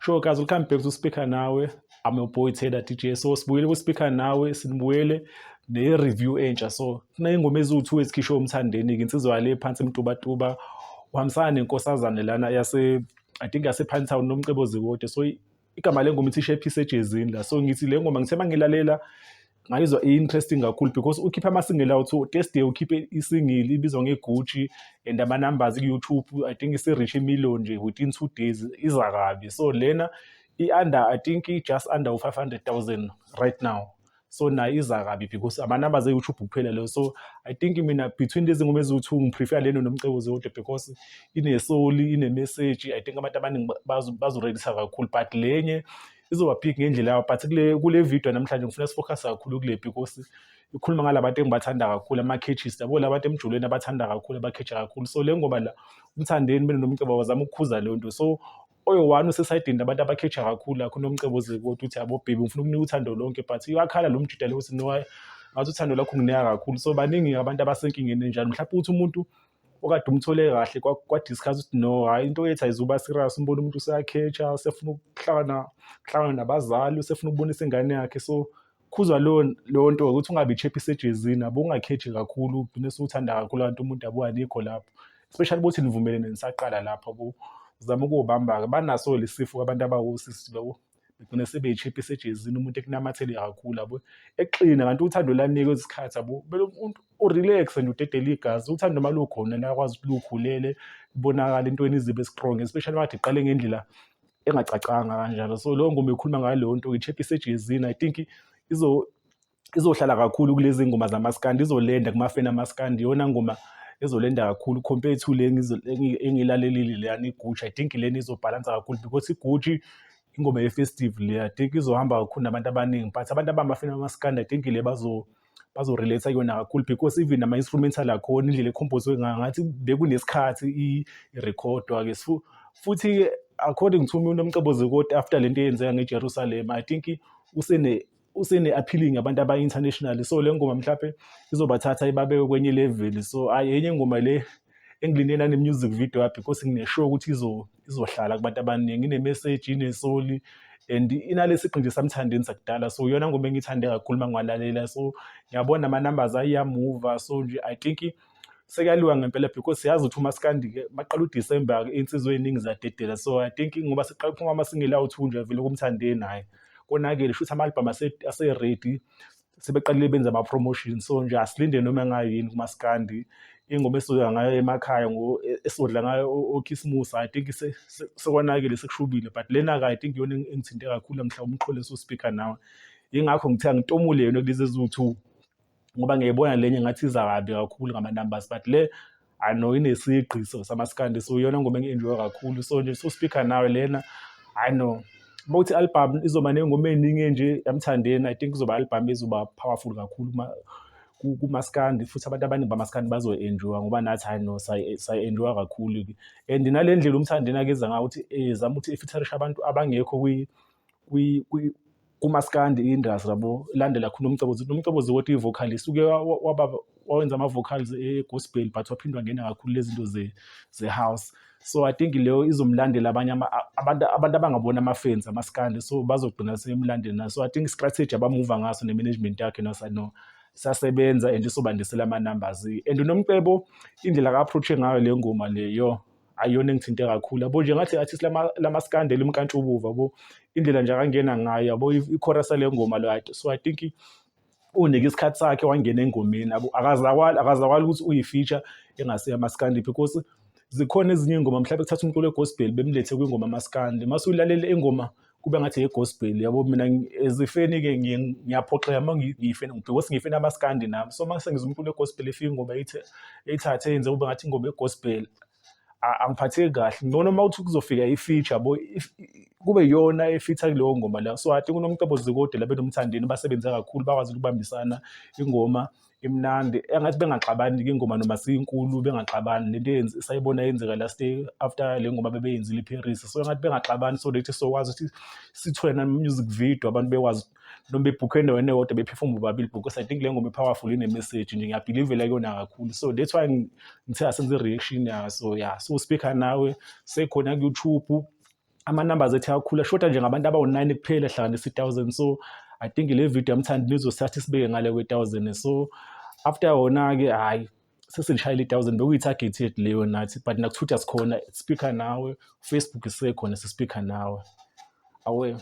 Sure guys, welcome back to Speaker Nawe. I'm your boy Taylor DJ. So sibuyele ku Speaker Nawe, sinibuyele ne-review entsha. So kuney'ngoma eziwu-2 ezikhishwe uMthandeni-ke, insizwa yale phansi eMtubatuba, uhambisana nenkosazane lana yase, I think yase Pinetown, Nomcebo Zikode. So igama lengoma ithi Shephisa Ejezini la. So ngithi le ngoma ngithe mangilalela ngayizwa i-interesting kakhulu because ukhiphe ama-single awu-two. Thursday ukhiphe i-single ibizwa nge-Gucci and ama-numbers ku-YouTube I think isi-reach million nje within 2 days, iza kabi. So lena i-under, I think i-just under u-500,000 right now. So nayo iza kabi because ama-numbers e-YouTube kuphela leyo. So I think mina between lezi ngoma eziwu-two ngi-prefer lena Nomcebo Zikode because ine-soul, ine-message. I think abantu abaningi bazo-relate kakhulu, but lenye izoba big ngendlela yayo. But kule video namhlanje ngifuna si-focus kakhulu kule because ikhuluma ngalabantu engibathanda kakhulu, ama-catches yabo, labantu emjulweni abathanda kakhulu, abakhetha kakhulu. So le ngoma la uMthandeni beno Nomcebo bazama ukukhuza leyo nto. So oyi-one usesayidini abantu abakhetha kakhulu lakho uNomcebo Zikode ukuthi, "Yabo baby, ngifuna ukunika uthando lonke," but iyakhala lo mjida lo ukuthi, "No, ngathi uthando lakho unginika kakhulu." So baningi abantu abasenkingeni enjalo, mhlawumbe ukuthi umuntu okade umthole kahle kwa-discuss ukuthi, "No, hhayi, into yethu ayizuba serious." Umbone umuntu useyakhetha, usefuna ukuhlangana nabazali, usefuna ukubonisa ingane yakhe. So khuzwa leyo nto ukuthi ungabi ichephisa ejezini yabo, ungakhethi kakhulu, ugcine usuthanda kakhulu kanti umuntu yabo anikho lapho, especially ukuthi nivumelene nisaqala lapho yabo. Uzama ukuwubamba-ke, banaso lesi sifo abantu abawosisi yabo, begcine sebeyichephisa ejezini, umuntu ekunamathele kakhulu yabo, ekuxina kanti uthando luyanikwa isikhathi yabo. Kumele umuntu u-relax nje, udedele igazi. Uthando uma lukhona luyakwazi ukuthi lukhulele, kubonakale entweni izibe strong, especially uma kade iqale ngendlela engacacanga kanjalo. So leyo ngoma ikhuluma ngaleyo nto, ichephisa ejezini. I think izohlala kakhulu kulezi ngoma zamaskandi, izolenda kumafeni amaskandi, iyona ngoma ezolenda kakhulu compared to le engiyilalelile leyana iGucci. I think lena izobhalansa kakhulu because iGucci ingoma ye-festive le. I think izohamba kakhulu nabantu abaningi, but abantu abamafeni bamaskandi, I think le bazo-relate kuyona kakhulu because even nama-instrumental akhona, indlela e-compose-we ngayo, ngathi bekunesikhathi irekhodwa-ke. Futhi according to mina, uNomcebo Zikode, after lento eyenzeka ngeJerusalem, I think usene-appealing abantu aba-international. So le ngoma mhlampe izobathatha ibabeke kwenye level. So hhayi, enye ingoma le engilinde nane-music video yayo because ngine-sure ukuthi izohlala kubantu abaningi. Ine-message, ine-soul and inalesi sigqi nje saMthandeni sakudala. So iyona ngoma engiyithande kakhulu uma ngiwalalela. So ngiyabona ama-numbers ayamuva. So nje I think sekuyaliwa ngempela because siyazi ukuthi umaskandi-ke baqala uDisemba-ke, iy'nsizwa ey'ningi ziyadedela. So I think ngoba seqala ukuphuma ama-single awu-two nje vele kuMthandeni, hhayi konakele, shuthi ama-album ase-ready, sebeqalile benza ama-promotion. So nje asilinde noma engayini kumaskandi, ingoma esizoya ngayo emakhaya, esizodla ngayo okhisimusi. I think sekwanakele, sekushubile, but lena-ke I think iyona engithinte kakhulu, mhlawumbe umxholo esu-Speaker Nawe. Yingakho ngithe angitomule yona kulezi eziwu-two ngoba ngiyayibona lenye ngathi iza kabi kakhulu ngama-numbers, but le I know inesigqi samaskandi. So iyona ngoma engi-enjoy kakhulu. So nje so-Speaker Nawe lena, I know uma kuthi i-album izoba ney'ngoma ey'ningi nje yaMthandeni, I think izoba i-album ezoba powerful kakhulu kumaskandi, futhi abantu abaningi bamaskandi bazo-enjoy-a ngoba nathi, hhayi no, sayi-enjoy-a kakhulu-ke. And nale ndlela uMthandeni akeza ngayo ukuthi ezama ukuthi e-feature-ishe abantu abangekho kumaskandi industry yabo, ilandela khona uNomcebo. Nomcebo Zikode i-vocalist, uke waba wawenza ama-vocals e-gospel, but waphinde wangena kakhulu lezi zinto ze-house. So I think leyo izomlandela abanye abantu abangabona ama-fans amaskandi, so bazogcina sebemlandela. So I think strategy abamuva ngaso ne-management yakhe no siyasebenza and isobandisela ama-numbers. And uNomcebo, indlela aka-approach-e ngayo le ngoma le, yo, ayiyona engithinte kakhulu yabo nje, ngathi artist lamaskandi elimkantshubomvu yabo, indlela nje akangena ngayo yabo, i-chorus yale ngoma lo. So I think unike isikhathi sakhe, wangena engomeni yabo, akazawali ukuthi uyi-feature engasiyo amaskandi because zikhona ezinye iy'ngoma mhlawumbe kuthatha umculo we-gospel bemlethe kwingoma amaskandi, mase uyilalele ingoma kube ngathi eye-gospel yabo. Mina as ifeni-ke ngiyaphoxeka uma ngiyifeni because ngiyifeni amaskandi nami. So uma sengizwa umculo we-gospel efika ingoma eyithathe eyenze kube ngathi ingoma ye-gospel, angiphatheki kahle. Ngcono uma kuthi kuzofika i-feature yabo, kube iyona e-feat-a kuleyo ngoma leyo. So I think uNomcebo Zikode la benoMthandeni basebenze kakhulu, bakwazi ukubambisana, ingoma imnandi, engathi bengaxabani-ke ingoma noma siyinkulu, bengaxabani. Lento sayibona yenzeka last year after le ngoma bebeyenzile i-Paris. So engathi bengaxabani so that sizokwazi ukuthi sithole nama-music video, abantu bekwazi noma bebhukhe endaweni eyodwa be-perform-e bobabili because I think le ngoma i-powerful, ine-message nje, ngiya-believe-ela kuyona kakhulu. So that's why ngithe asenze i-reaction yayo. So yeah, so Speaker Nawe sekhona ku-YouTube. Ama-numbers ethu ayakhula, shoda nje ngabantu abawu-9 kuphela hlanganisa i-1000. So I think le video yamthandi nizosithatha isibeke ngale kwe-1000. So after wona-ke, hhayi, sesilishayile i-1000, bekuyi-target yethu leyo nathi, but naku-Twitter sikhona, Speaker Nawe, Facebook isekhona, si-Speaker Nawe. Awe.